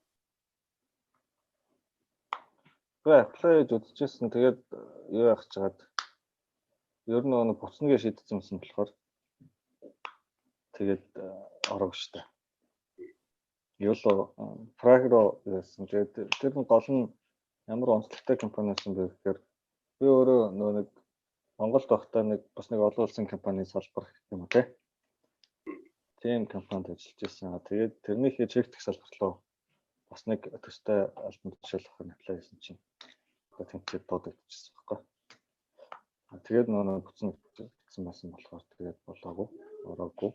Би apply хийж үзчихсэн. Тэгээд юу яах чагаад ер нь нэг буцна гэж шийдсэн юмсан болохоор тэгээд ороог штэ. Юу л Праг руу байсан. Тэгээд тэр нь гол нь ямар онцлогтой компани байсан бэ гэхээр би өөрөө нөгөө нэг Монголд байхдаа нэг бас нэг олон улсын компани салбар гэх юм уу те. Тийм компанид ажиллаж байсан. Тэгээд тэрнийхээ чек дэх салбар руу бас нэг төстэй албан тушаалах нь apply хийсэн чинь одоо тэнцээд дуудагдчихсан байхгүй. Тэгээд нөгөө буцна гэсэн байсан болохоор тэгээд болоогүй, ороогүй.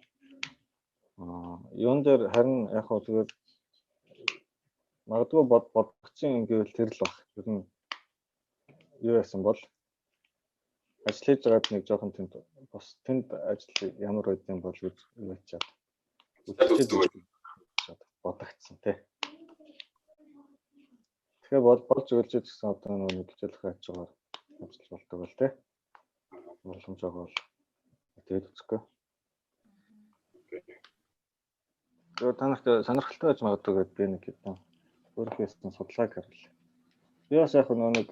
Юун дээр харин яг хөө зүгээр магадгүй бодгоцсон юм гэвэл тэр л баг. Ер нь юу яасан бол ажил хийж байгаад нэг жоохон тэнд бас тэнд ажил ямар байдсан бол гэж юу ячаад үзчихээд бодогдсон тий. Тэгэхээр бол болж өгөлж гэсэн одоо нэг хичээлэх аж агаар ажиллаж болдог бол тий. Боломж байгаа бол тэгээд үзэхгүй. Тэгээ та нарт сонирхолтой байж магадгүй гэдээ би нэг хэдэн өөрийнхөө хийсэн судалгааг харуул. Би бас яг нэг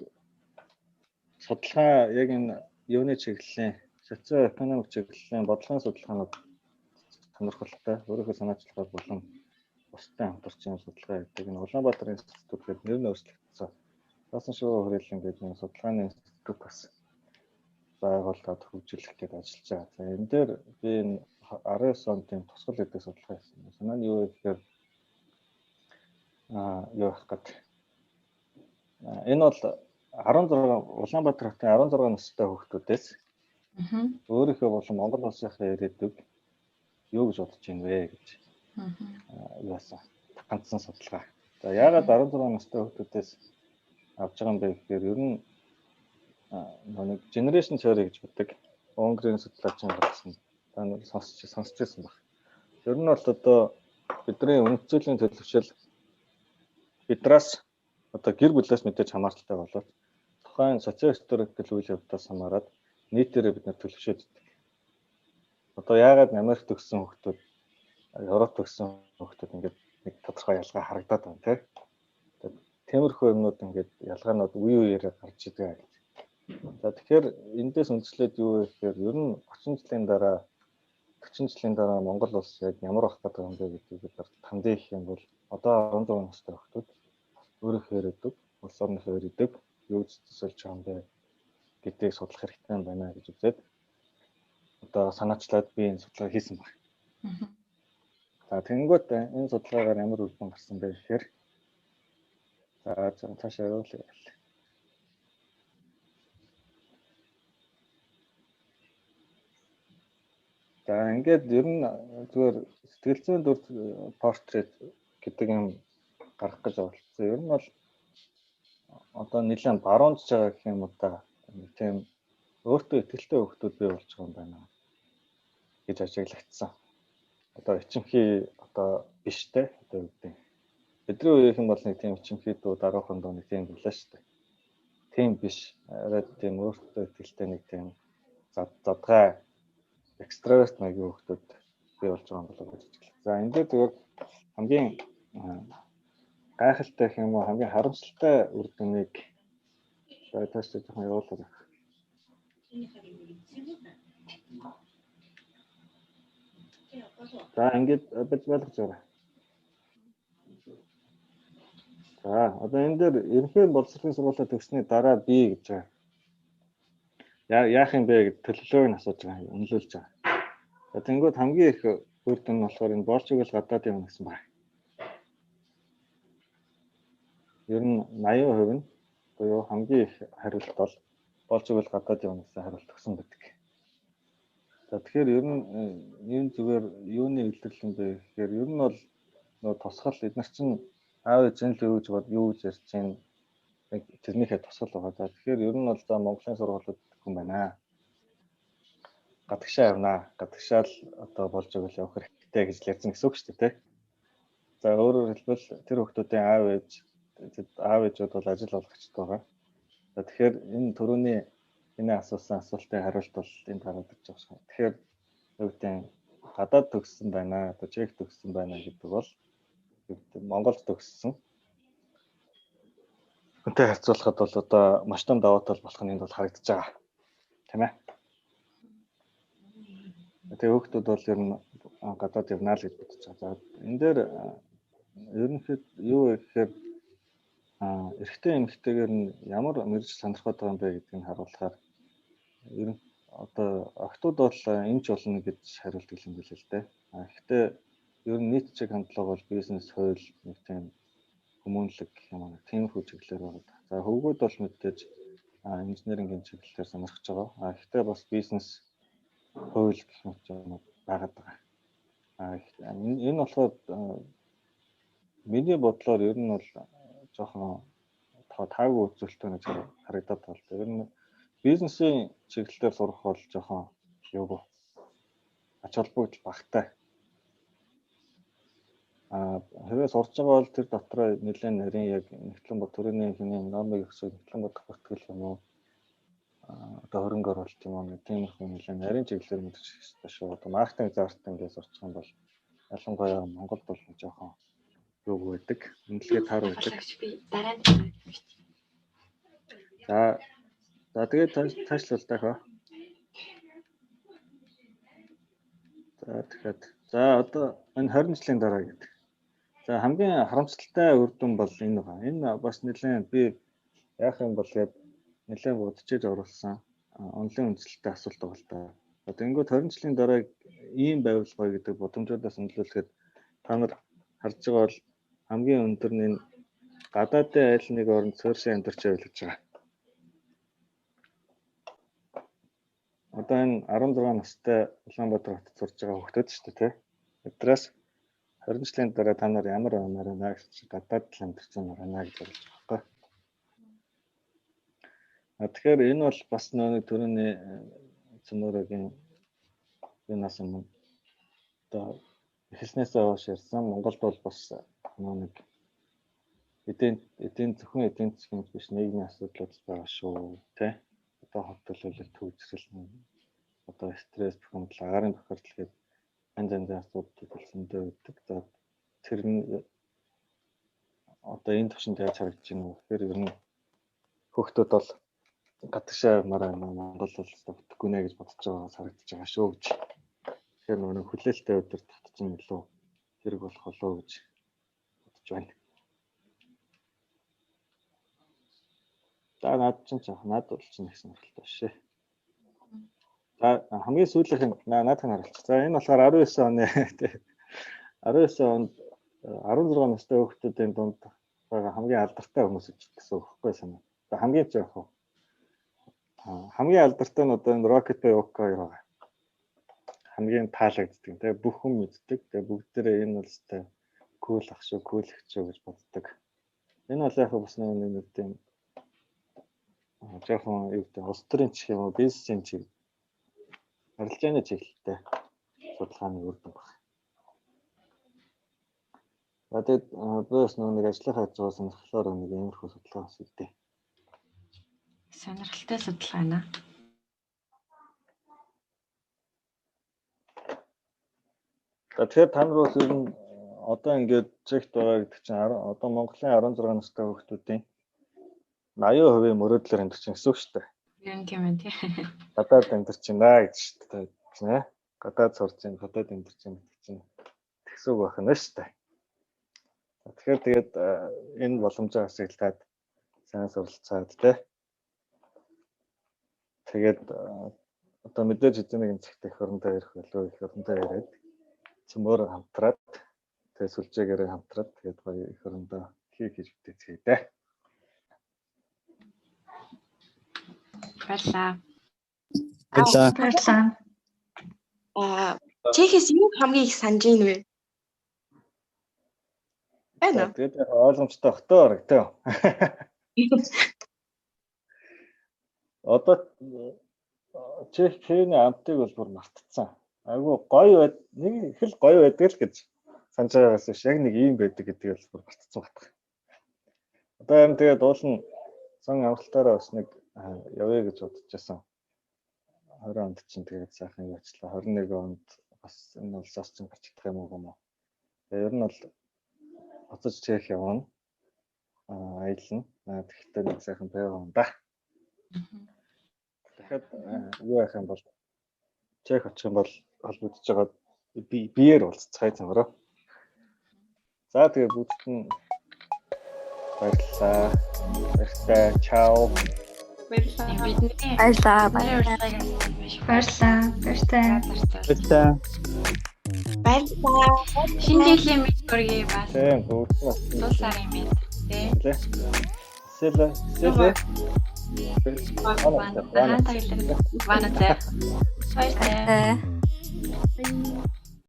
судалгаа яг энэ юуны чиглэлийн, социо экономик чиглэлийн бодлогын судалгаанууд сонирхолтой. Өөрийнхөө санаачлахаар болон бусдад хамтарч юм судалгаа хийдэг. Энэ Улаанбаатар институт гэдэг нэр нь өөрчлөгдсөн. Дасан шувуу хүрээлэн гэдэг нэг судалгааны институт бас байгуулад хөгжүүлэх гээд ажиллаж байгаа. За, энэ дээр би энэ 19 онд тийм тусгал гэдэг судалгаа хийсэн. Санаа нь юу вэ гэхээр юу их гээд энэ бол 16 Улаанбаатар хотын 16 настай хүүхдүүдээс өөрийнхөө болон Монгол улсынхаа ирээдүйг юу гэж бодож байна вэ гэж юуасан ганцхан судалгаа. За, яагаад 16 настай хүүхдүүдээс авч байгаа юм бэ гэхээр ер нь нэг generation theory гэж боддог. Унгарын судлаачийн гаргасан. Та нар сонсч байсан баг. Ер нь бол одоо бидний үнэт зүйлийн төлөвшөл бидраас одоо гэр бүлээс мэдээж хамааралтай болоод тухайн социо historical үйл явдлаас хамаарат нийтээрээ бид нар төлөвшөөд идэг. Одоо яагаад Америк төгссөн хүүхдүүд, Европ төгссөн хүүхдүүд ингээд нэг тодорхой ялгаа харагдаад байна те. Тиймэрхүү юмнууд ингээд ялгаанууд үе үеэрээ гарч идэг гэж. За, тэгэхээр эндээс үндэслээд юу вэ гэхээр ер нь 30 жилийн дараа, 40 жилийн дараа Монгол улс яг ямар байх гэдэг юм бэ гэдгийг бид нар тандих юм бол одоо 16 настай хүүхдүүд өөрийнхөө ирээдүйг, улс орныхоо ирээдүйг юу гэж төсөөлж байгаа юм бэ гэдгийг судлах хэрэгтэй юм байна гэж үзээд одоо санаачлаад би энэ судалгаа хийсэн байна. За тэгэнгүүт энэ судалгаагаар ямар үр дүн гарсан бэ гэхээр за цаашаа явуулъя. За ингээд ер нь зүгээр сэтгэл зүйн дүр портрет гэдэг юм гаргах гэж оролцсон. Ер нь бол одоо нэлээд баруунж байгаа гэх юм уу та нэг тийм өөртөө итгэлтэй хүүхдүүд бий болж байгаа юм байна гэж ажиглагдсан. Одоо ичимхий одоо биш те одоо юу гэдэг. Бидний үеийнхэн бол нэг тийм ичимхий дүү даруухан дуу нэг тийм байлаа шүү дээ. Тийм биш. Арай тийм өөртөө итгэлтэй нэг тийм задгай экстраверт маягийн хүүхдүүд бий болж байгаа юм болоо гэж ажиглаа. За энэ дээр зүгээр хамгийн гайхалтай гэх юм уу хамгийн харамсалтай үр дүнийг за тааш жоохон явуулаад байна. За ингээд бид болгож байгаа. За одоо энэ дээр ерөнхий боловсролын сургуулиа төгссөний дараа би гэж байгаа. Яах юм бэ гэж төлөвлөгөөг нь асууж байгаа, үнэлүүлж байгаа. За тэнгууд хамгийн их үр дүн нь болохоор энэ болж игэл гадаад юм гэсэн байна. Ер нь 80% нь буюу хамгийн их хариулт бол болж игэл гадаад юм гэсэн хариулт өгсөн байдаг. За тэгэхээр ер нь энэ зүгээр юуны илэрлэл юм бэ гэхээр ер нь бол нөгөө тусгал эдгээр чинь аав ээж нь л юу гэж юу гэж ярьж чинь яг тэрнийхээ тусгал байгаа. За тэгэхээр ер нь бол за Монголын сургуулиуд хүн байна. Гадагшаа явнаа. Гадагшаа л одоо болж игэл явах хэрэгтэй гэж л ярьсан гэсэн үг шүү дээ, тэ. За өөрөөр хэлбэл тэр хүүхдүүдийн аав ээжүүд бол ажил олгогчд байгаа. За тэгэхээр энэ түрүүний энэ асуусан асуултын хариулт бол энд гараад ирж байгаа шүү. Тэгэхээр юу гэдэг нь гадаад төгссөн байна, одоо чех төгссөн байна гэдэг бол Монголд төгссөн хүнтэй харьцуулахад бол одоо маш том давуу тал болох нь энд бол харагдаж байгаа. Тийм ээ. Тэгээ хүүхдүүд бол ер нь гадаад явнаа л гэж бодож байгаа. За энэ дээр ерөнхийд юу вэ гэхээр эрэгтэй эмэгтэйгээр нь ямар мэргэжил сонирхоод байгаа юм бэ гэдгийг харуулахаар ер нь одоо охтууд бол эмч болно гэж хариулдаг юм билээ л дээ. Гэхдээ ер нь нийт чиг хандлага бол бизнес, хууль нэг тийм хүмүүнлэг гэх юм уу нэг тиймэрхүү чиглэлээр байгаа. За хөвгүүд бол мэдээж инженерингийн чиглэлээр сонирхож байгаа. Гэхдээ бас бизнес, хууль гэх мэт юм байгаад байгаа. Энэ болохоор миний бодлоор ер нь бол жоохон таагүй үзүүлэлттэй гэж харагдаад байна. Ер нь бизнесийн чиглэлээр сурах бол жоохон юугүй ач холбогдол багатай. Хэрвээ сурч байгаа бол тэр дотроо нэлээд нарийн яг нэгтлэн бод төрөний хиний номыг өсөж нэгтлэн бодох бүртгэл юм уу одоо хөрөнгө оруулалт юм уу нэг тиймэрхүү нэлээд нарийн чиглэлээр мэдчих хэрэгтэй шүү. Одоо маркетинг заартан гэж сурчих юм бол ялангуяа Монголд бол жоохон юуг байдаг. Үнэлгээ таар байдаг. Би дараа нь За за тэгээд таашлал таах. За тэгэхээр за одоо энэ 20 жилийн дараа гэдэг. За хамгийн харамсалтай үр дүн бол энэ байгаа. Энэ бас нэлээд би яах юм бол гээд нэлээд бодчихэж оруулсан онлайн үндэслэлтэй асуулт байгаа л та. Тэгэнгүүт 20 жилийн дараа ийм байвал гоё гэдэг бодомжуудаас үнэлүүлэхэд та нар харж байгаа бол хамгийн өндөр нь энэ гадаадын айл нэг оронд суурьшин амьдарч байвал гэж байгаа. Одоо энэ 16 настай Улаанбаатар хотод сурж байгаа хүүхдүүд шүү дээ, тэ. Эднээс 20 жилийн дараа та нар ямар баймаар байна гэж гадаад л амьдарч байна гэж бодож байгаа байхгүй. Тэгэхээр энэ бол бас нэг төрөний цөмөрөгийн юунаас өмнө одоо эхэлснээсээ хойш ярьсан Монголд бол бас нэг эдийн зөвхөн эдийн засгийн биш нийгмийн асуудлууд байгаа шүү, тэ. Одоо хот төлөөлөл төвжрэл одоо стресс бухимдал агаарын бохирдол гэдэг янз янзын асуудлууд зөндөө байдаг. За тэр нь одоо энэ төвшөнд яаж харагдаж байна вэ гэхээр ер нь хүүхдүүд бол гадагшаа явмаар байна. Монгол бол бүтэхгүй нэ гэж бодож байгаагаас харагдаж байгаа шүү гэж. Тэгэхээр нөгөө хүлээлттэй өдөр татчих нь илүү хэрэг болох болоо гэж бодож байна. За над чинь ч над бол чинь их сонирхолтой шээ. За, хамгийн сүүлийнх нь наадах нь харуулчих. За, энэ болохоор 19 оны, тий, 19 онд 16 настай хүүхдүүдийн дунд байгаа хамгийн алдартай хүмүүс гэсэн үг байхгүй санаа. За, хамгийн ч яг хаа хамгийн алдартай нь одоо энэ Rocket Boy OK хоёр байгаа. Хамгийн таалагддаг. Тэгээ бүх хүн мэддэг. Тэгээ бүгдээрээ энэ бол өстой cool ах шүү, cool их шүү гэж боддог. Энэ бол яг бас нэг нэг тийм жоохон юу гэдэг, улс төрийн ч юм уу, бизнесийн чиг, арилжааны чиглэлтэй судалгааны үр дүн баг. За, тэгээд би бас нэг ажлынхаа хажуугаар сонирхлоор нэг иймэрхүү судалгаа бас хийдэг. Сонирхолтой судалгаа наа. За, тэгэхээр та нар бол ер нь одоо ингээд Чехт байгаа гэдэг чинь одоо Монголын 16 настай хүүхдүүдийн 80% мөрөөдлөөр амьдарч байна гэсэн үг шүү дээ. Ер нь тийм ээ, тий. Гадаад амьдарч байна гэж шүү дээ. Тийм ээ. Гадаад сурж байна, гадаад амьдарч байна гэдэг чинь тэгсэн үг байх нь шүү дээ. Тэгэхээр тэгээд энэ боломжоо ашиглаад сайн суралцаад, тий. Тэгээд одоо мэдээж хэзээ нэгэн цагт эх орондоо ирэх болов, эх орондоо ирээд цөмөр хамтраад, тэгээд сүлжээгээрээ хамтраад, тэгээд гоё эх орондоо хийх хийж бүтээцгээе дээ. Баярлалаа. Баярлалаа. Баярлалаа. Аа, Чехээс юу хамгийн их санаж ийн вэ? Байна уу? Тэгээд яг ойлгомжтой бах тоо бараг, тий. Одоо Чех пивны амтыг бол бүр мартцсан. Айгу гоё байд, нэг их л гоё байдаг л гэж санаж байгаагаас биш, яг нэг ийм байдаг гэдгийг бол бүр мартцсан батх. Одоо харин тэгээд уулын сан амралтаараа бас нэг явъя гэж бодож байсан. 20 онд чинь тэгээд сайхан явчлаа. 21 онд бас энэ улсаас чинь гарч чадах юм уу юм уу. Тэгээд ер нь бол буцаж Чех явна. Аа, аялна. Тэгэхдээ нэг сайхан пиво юм да. Дахиад юу яах юм бол, Чех очих юм бол холбогдож байгаа биеэр уулзцгаая цамраа. За, тэгээ бүгдд нь баярлалаа. Баяртай. Чао. Баярлалаа. Бидний Баярлалаа. урилгыг маш их Баярлалаа. Баяртай. Баярлалаа. Баярлалаа. Шинэ жилийн мэнд хүргэе бас. Тийм, бүгд нь бас Сул сарын мэнд. Тий. Сэлэ. Сэлэ. Вана таглаа. Вана зэ. Баяртай. Баяртай.